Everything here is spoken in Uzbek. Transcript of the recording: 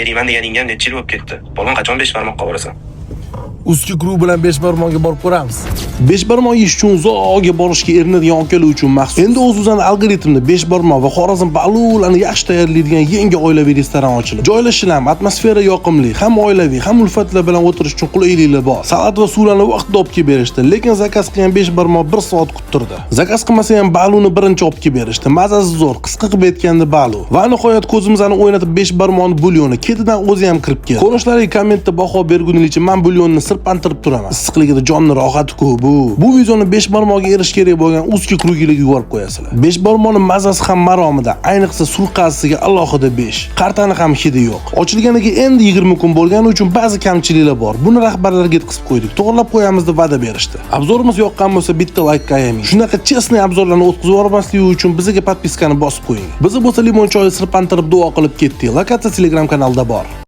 Eriyman deganingga ham necha yil bo'lib ketdi. Polvon, qachon besh barmoqqa borasan? Узкий круг bilan besh barmoqga borib ko'ramiz. Besh barmoq yeyish uchun uzoqga borishga erinadigan akalar uchun maxsus. Endi o'z-o'zini algoritmni besh barmoq va Xorazm palovlarni yaxshi tayyorlaydigan yangi oilaviy restoran ochildi. Joylashishi ham, atmosfera yoqimli, ham oilaviy, ham ulfatlar bilan o'tirish uchun qulayliklar bor. Salat va suvlarni vaqtida olib kelib berishdi, lekin zakaz qilgan besh barmoq bir soat kuttirdi. Zakaz qilmasa ham baluni birinchi olib kelib berishdi. Mazasi zo'r, qisqa qilib aytganda balu. Va nihoyat ko'zimizni o'ynatib besh barmoqni bulyoni ketidan o'zi ham kirib keldi. Ko'rinishlariga kommentda baho berguningizcha men bulyonni sirpantirib turaman. Issiqligida jonni rohati-ku bu. Bu videoni besh barmoqga erish kerak bo'lgan узкий круг larga yuborib qo'yasizlar. Besh barmoqning mazasi ham maromida, ayniqsa sulqasiga alohida 5. Qartani ham hidi yo'q. Ochilganiga endi 20 kun bo'lgani uchun ba'zi kamchiliklar bor. Buni rahbarlarga yetkazib qo'ydik. To'g'rilab qo'yamiz deb va'da berishdi. Обзор imiz yoqqan bo'lsa, bitta like ayamang. Shunaqa честный обзор larni o'tkazib yubormaslik uchun bizga подписка ni bosib qo'ying. Biz bo'lsa limon choyi sirpantirib duo qilib ketdik. Lokatsiya Telegram kanalda bor.